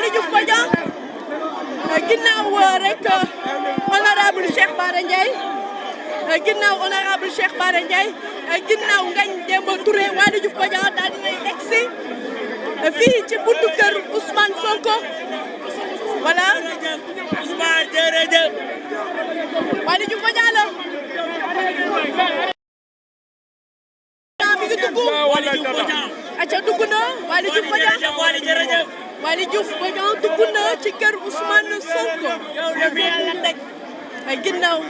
Waly Diouf Bodian ginnaaw rek honorable Cheikh Bara Ndiaye ginnaaw honorable Cheikh Bara Ndiaye ginnaaw Ngagne Demba Touré Waly Diouf Bodian daal di lay egsi fii ci buntu kër Ousmane Sonko voilà Ousmane jërëjëf Waly Diouf Bodian la mi ngi dugg aca dugg na Waly Diouf Bodian Waly Diouf Bodian dugg na ci kër Ousmane Sonko ginnaaw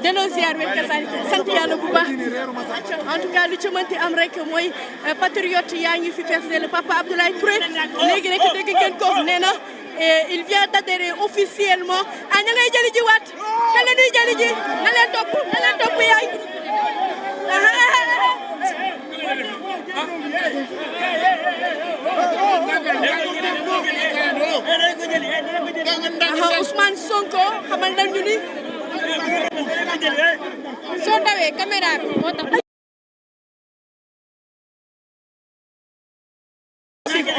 delloo ziar wen kasari sant yàlla bu baax en tout cas lu ci mënti am rek mooy patriote yaa ngi fi feesal le papa Abdoulaye Touré léegi rek dégg ngeen ko nee na il vient d'adhérer officiellement ah ña ngay jëli ji waat kan la ñuy jëli ji na leen topp yaay Ousmane Sonko xamal nañu ni soo dawee caméra bi moo tax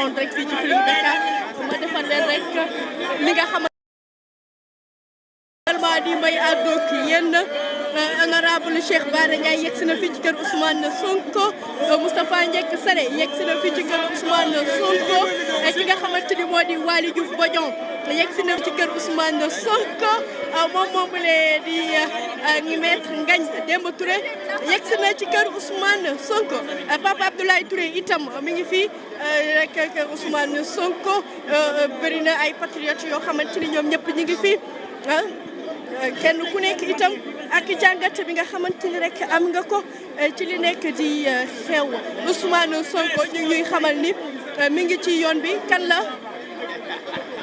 on rek fii ci Feeling Dakar ma defal leen rek li nga xam di may àddoog yéen honorable Cheikh Bara Ndiaye yegg si na fii ci kër Ousmane Sonko Moustapha Ndiek Sare yegg si na fii ci kër Ousmane Sonko ki nga xamante ni moo di Waly Diouf Bodian yegg si na ci kër Ousmane Sonko moom moomulee di maître Ngagne Demba Touré yegg si na ci kër Ousmane Sonko papa Abdoulaye Touré itam mi ngi fii rek kër Ousmane Sonko bëri na ay patriotes yoo xamante ni ñoom ñëpp ñu ngi fii kenn ku nekk itam ak jàngat bi nga xamante ni rek am nga ko ci li nekk di xew Ousmane Sonko ñu ñuy xamal ni mi ngi ci yoon bi kan la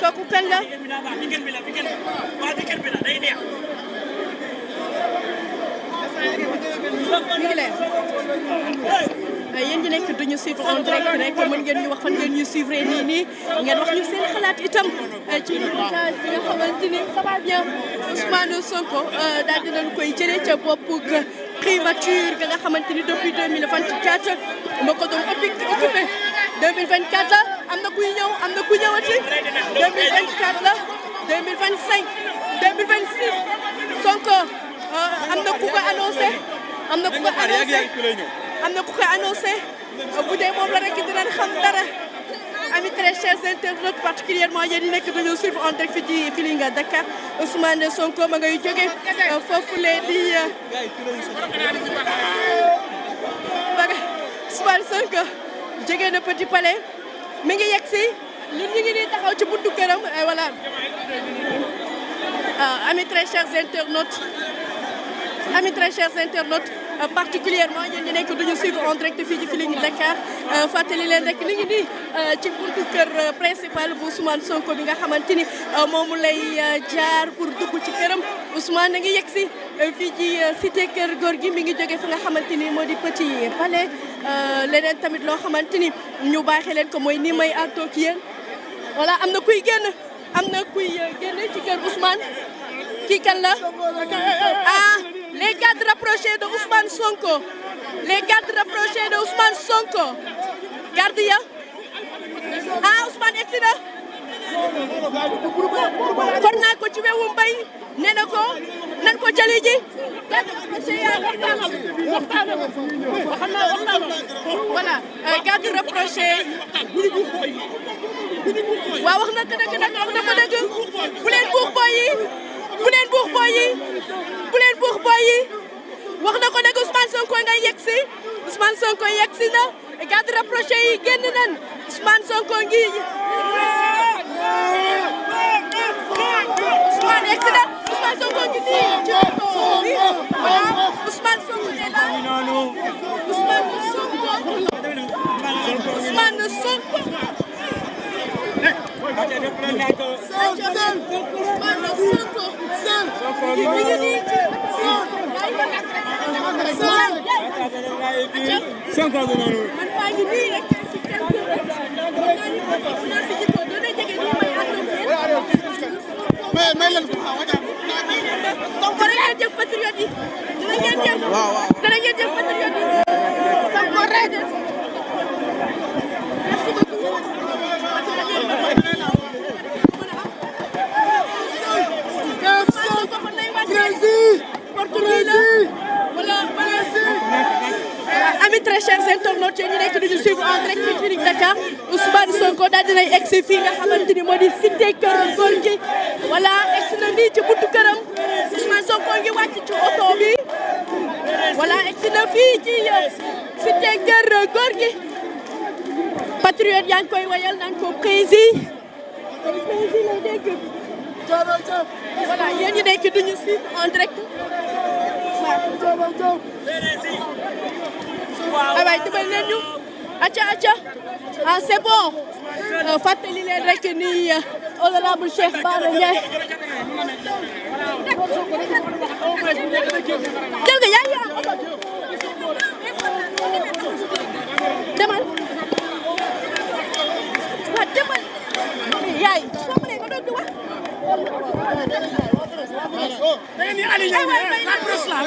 kooku kan la mi ngi leen yéen ñi nekk duñu suivre en direct rek mën ngeen ñu wax fan ngeen ñuy suivre nii ngeen wax ñu seen xalaat itam ci message bi nga xamante ni ça va bien Ousmane Sonko daal dinañ koy jëlee ca boppu primature nga xamante ni depuis 2024 moo ko doon occupé 2024 la am na kuy ñëw am na ku ñëwati 2024 la 2025 2026 Sonko am na ku ko annoncé am na ku ko annoncé bu dee moom la rek dinañ xam dara amis très chers internautes particulièrement yéen ñi nekk dañoo suivre en direct fii ci Feeling Dakar Ousmane Sonko ma ngay jóge foofu lee di Ousmane Sonko jóge na Petit Palais mi ngi yegg si ñun ñu ngi nii taxaw ci buntu këram voilà amis très chers internautes particulièrement yéen ñi nekk duñu suivre en direct fii ci Feeling Dakar fàttali leen rek ni ngi nii ci buntu kër principal bu Ousmane Sonko bi nga xamante ni moomu lay jaar pour dugg ci këram Ousmane a ngi yegg si fii ci cité kër góor gi mi ngi jóge fi nga xamante ni moo di Petit Palais leneen tamit loo xamante ni ñu baaxee leen ko mooy ni may àttoo ak yéen voilà am na kuy génn ci kër Ousmane kii kan la les gardes rapprochés de Ousmane Sonko garde ya Ousmane egsi na for naa ko ci wewu mbay nee na ko nan ko jëli ji garde rapproché ya voilà garde rapproché waaw wax na ko dëgg bu leen buux boy yi wax na ko nag Ousmane Sonko ngay yegsi Ousmane Sonko yegsi na garde rapproché yi génn nañ Ousmane Sonko ngi Ousmane yegsi na Ousmane Sonko ngi nii Ousmane Sonko est là Ousmane Sonko amis très chers internautes ñu nekk di ñu suivre en direct fii Dakar Ousmane Sonko daal dinay egsi fii nga xamante ni moo di cité kër Gorgui voilà egsi na nii ci buntu këram Ousmane Sonko ngi wàcc ci oto bi voilà egsi na fii ci cité kër Gorgui patriote yaa ngi koy wayal naan ko président lay dégg voilà yéen ñi nekk du ñu suivre en direct waaw waay dimbali leen ñu acca ah c'est bon fàttali leen rek ni honorable Cheikh Bara Ndiaye jël nga yaa ngi am oto demal waa demal yaay soo mënee nga doog di wax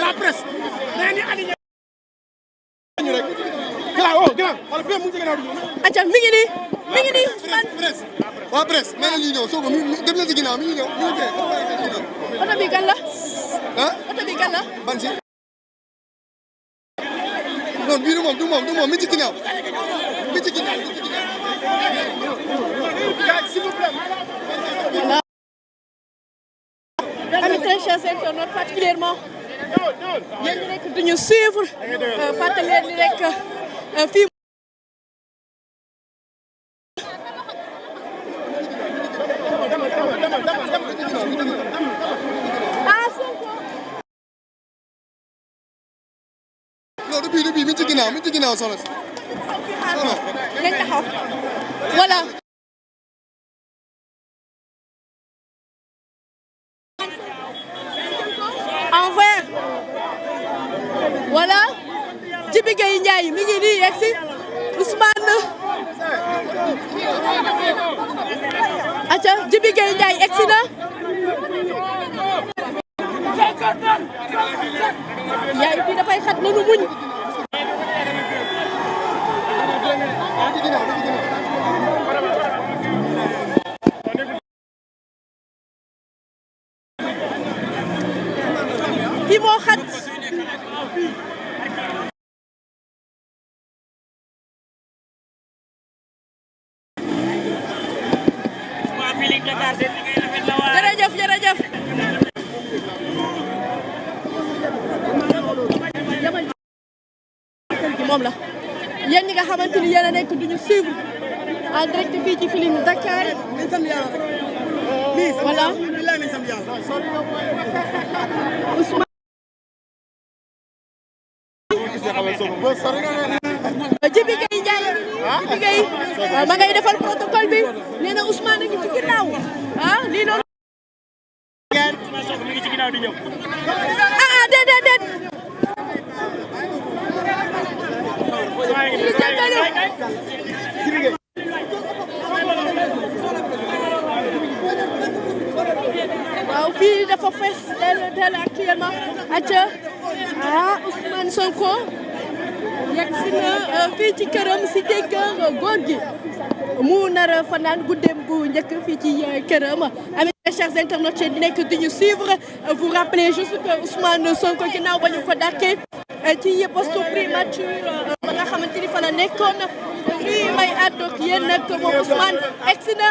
la presse acca mi ngi nii Ousmane waa presse nee na ñuy ñëw Sonko dem leen ci ginnaaw mi ngi ñëw oto bi kan la ah oto bi kan la ban si non bii du moom mi ci ginnaaw s'il vous plaît amis très chers internautes particulièrement yéen ñi nekk duñu suivre fàttali leen ni rek fii non du bii mi ci ginnaaw soxna si nañ taxaw voilà envers voilà Djibi Gueye Ndiaye mi ngi nii yegsi Ousmane aca Djibi Gueye Ndiaye egsi na yaay fii dafay xat nanu muñ fii moo xat jërëjëf moom la yéen ñi nga xamante ni yéen a nekk duñu suivre en direct fii ci Feeling Dakar voilà Djibi Gueye Ndiaye Djibi Gueye ma ngay defal protocole bi nee na Ousmane a ngi ci ginnaaw ah lii noonu déet waaw fii dafa fees del actuellement acca Ousmane Sonko yegsi na fii ci këram cité kër Gorgui mu nar a fanaan guddeem gu njëkk fii ci këram amis chers internautes di nekk di ñu suivre vous rappelez juste que Ousmane Sonko ginnaaw ba ñu ko dàkkee ci poste primature ba nga xamante ni fa la nekkoon fii may àddoog yéen nag moom Ousmane egsi na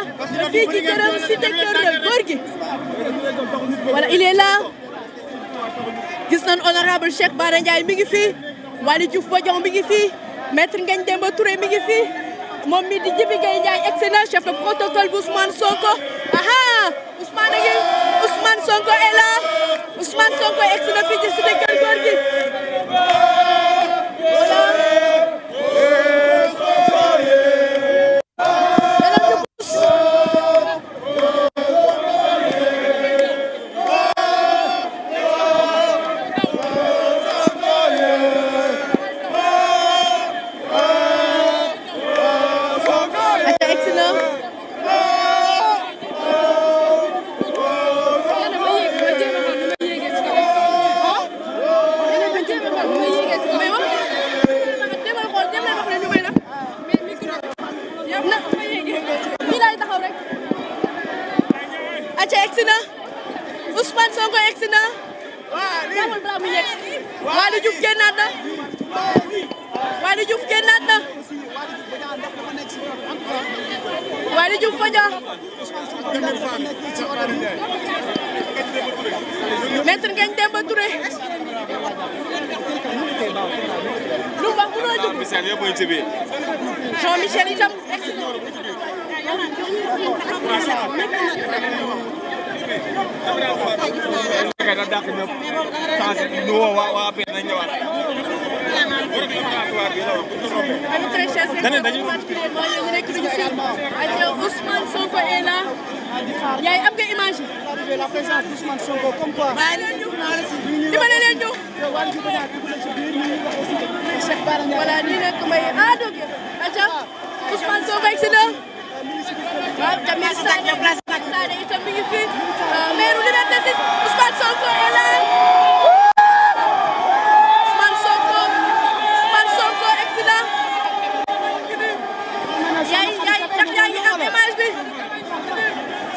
fii ci këram cité kër Gorgui voilà il est là gis nañ honorable Cheikh Bara Ndiaye mi ngi fii Waly Diouf Bodian mi ngi fii maître Ngagne Demba Touré mi ngi fii moom mi di Djibi Gueye Ndiaye egsi na chef de protocole bu Ousmane Sonko Ousmane Sonko est là Ousmane Sonko egsi na fii ci cité kër Gorgui Ousmane Sonko egsi na Waly Diouf génnaat na Waly Diouf génnaat na Waly Diouf Bodian Maître Ngagne Demba Touré lu wax bu doon dugg Jean-Michel itam Ousmane Sonko est là. yaay am nga image yi. La présence d'Ousmane Sonko comme quoi. dimbale leen ñu. voilà nii nag may dog aca Ousmane Sonko egsi na. waaw Jamil Sané itam mi ngi fi. maire Liberté 6 Ousmane Sonko est là. Ousmane Sonko egsi na. yaay ndax yaa ngi am image bi.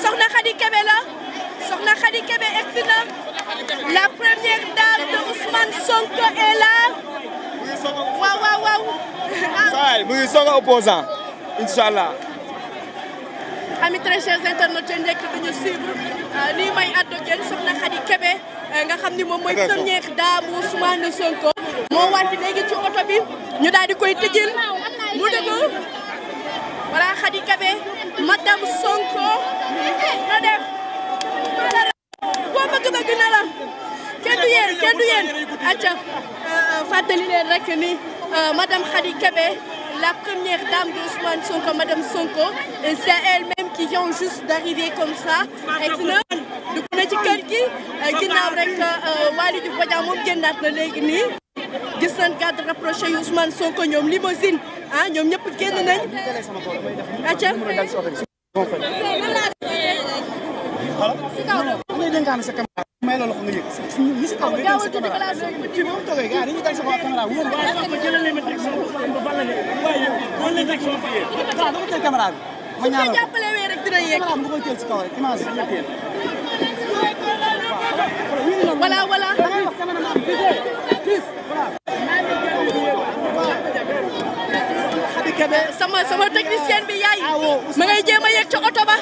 Soxna Khady Kébé la. Soxna Khady Kébé egsi na. La première dame de Ousmane Sonko est là. waaw. saa mu ngi soog a opposant Inch'Allah. Amis très chers internautes yi nekk duñu suivre nii may àddu ak yéen Soxna Khady Kébé nga xam ni moom mooy première dame Ousmane Sonko moo wàcc léegi ci oto bi ñu daal di koy tëjil mu dugg voilà Khady Kébé madame Sonko na def boo bëgg na la kenn du yéen acca fàttali leen rek ni madame Khady Kébé la première dame de Ousmane Sonko, Madame Sonko, c'est elle-même qui vient juste d'arriver comme ça. Egsi na dugg na ci kër gi ginnaaw rek Waly Diouf Bodian moom génnaat na léegi nii gis nañ garde rapproché yu Ousmane Sonko ñoom limousine ñoom ñëpp génn nañ. acca may loolu xam nga yëg ñi si kaw nga ci caméra ci moom toogee gars dañuy dal sa caméra wóor ko jëlal leen ma action ba balla ne waaye wóor leen action fi dama teel caméra bi ma ñaanal ko jàppale wee rek dina yegg caméra bi nga koy teel si kaw rek image bi teel voilà da ngay wax caméra fils Khady Kébé sama technicien bi yaay ma ngay jéem a yegg ci oto ba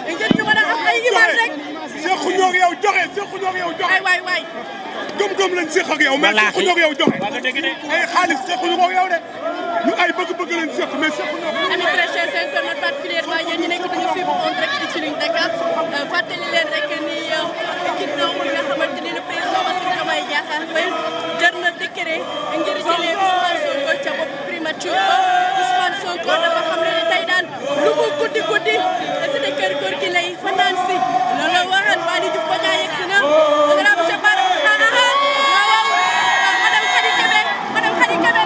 ngeen ñu mën a am ay image rek Seexu ñoo yow joxe ay waay gëm-gëm lañ seex ak yow mais seexu ñoo yow joxe ay xaalis seexu ñu ko yow de ñu ay bëgg-bëgg lañ seex mais seexu ñoo Amis très chers internautes particulièrement yéen ñi nekk duñu suivre en direct ci Feeling Dakar fàttali leen rek ni ginnaaw bi nga xamante ni le président Bassirou Diomaye Diakhar Faye jër na décret ngir jëlee Ousmane Sonko ca bopp primature ba Ousmane Sonko dafa xam ne tey daal lu mu guddi cité kër góor gi lay fanaan si loolu la waral Waly Diouf Bodian yegg si na madame Chabar waaw madame Khady Kébé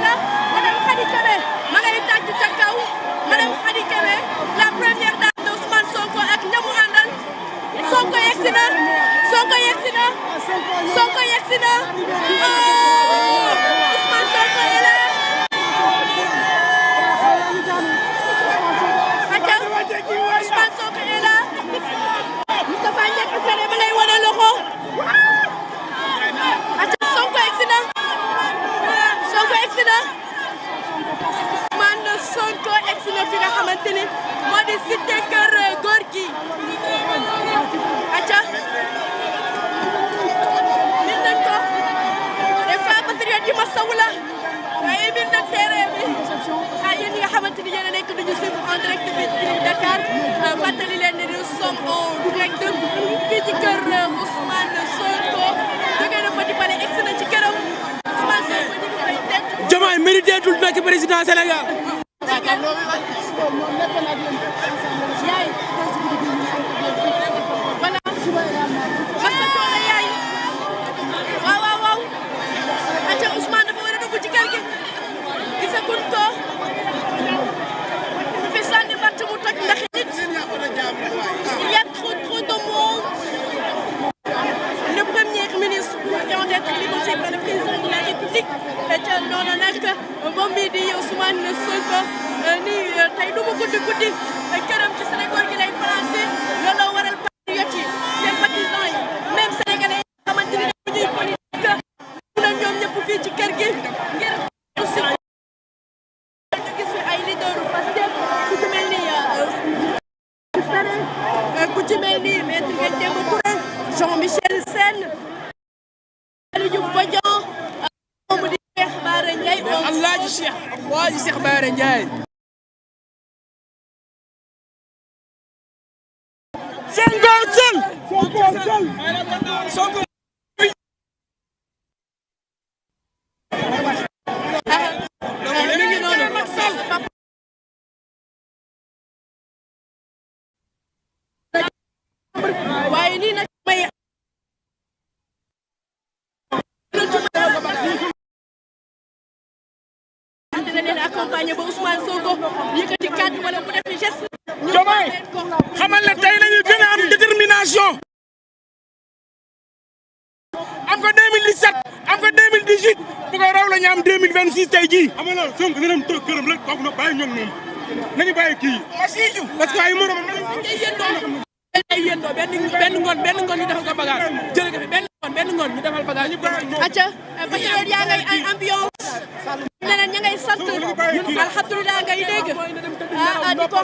la madame Khady Kébé ma ngay tàcc ca kaw madame Khady Kébé la première dame de Ousmane Sonko ak ñamu àndal Sonko yegg si na Ousmane Sonko est là Ousmane Sonko est là Moustapha Ndiaye Sare ba lay wane loxo Sonko egsi na Ousmane Sonko egsi na fi nga xamante ni moo di cité kër góor gi aca min nañ ko des fois patriote yi ma saw la waaye min nañ terrain bi yéen ñi nga xamante ni yéen a nekk duñu suivre en direct bi ci Dakar fàttali leen ne nous sommes en direct fii ci kër Ousmane Sonko jógee na Petit Palais egsi na ci këram Ousmane Sonko ñu ngi koy teg Diomaye mérité tul nekk président Sénégal yaay voilà masa toole yaay waaw aca Ousmane dafa war a dugg ci kër gi gisaguñ ko fi sànni matt mu toj ndax nit il y a trop de monde le premier ministre vient d'être limogé par le président de la République ca noonu nag moom mii di Ousmane Sonko ni tey lu mu guddi këram ci Sénégal gi lay français looloo waral patriote yi sympathisants yi même sénégalais yi xamante ni ñuy politique na ñoom ñëpp fii ci kër gi ngir Aliou Badian moom di Cheikh Bara Ndiaye Alaaji Cheikh Bara Ndiaye Sonko waaye nii nag may dina leen accompagner ba Ousmane Sonko yëkkati kàddu wala mu def geste. Diomaye xamal ne tey lañu gën a am détermination am ko 2017 am ko 2018 bu ko raw la ñu am 2026 tey jii. xam nga loolu Sonko dina dem toog këram rek toog na bàyyi ñoom moom nañu bàyyi kii parce que ay moromam ay yéendoo benn ngoon ñu defal ko bagage jëlee ko fi benn ngoon ñu defal bagage. acca patriote yaa ngay ay ambiance neneen ña ngay sant alhamdulilah ngay dégg di ko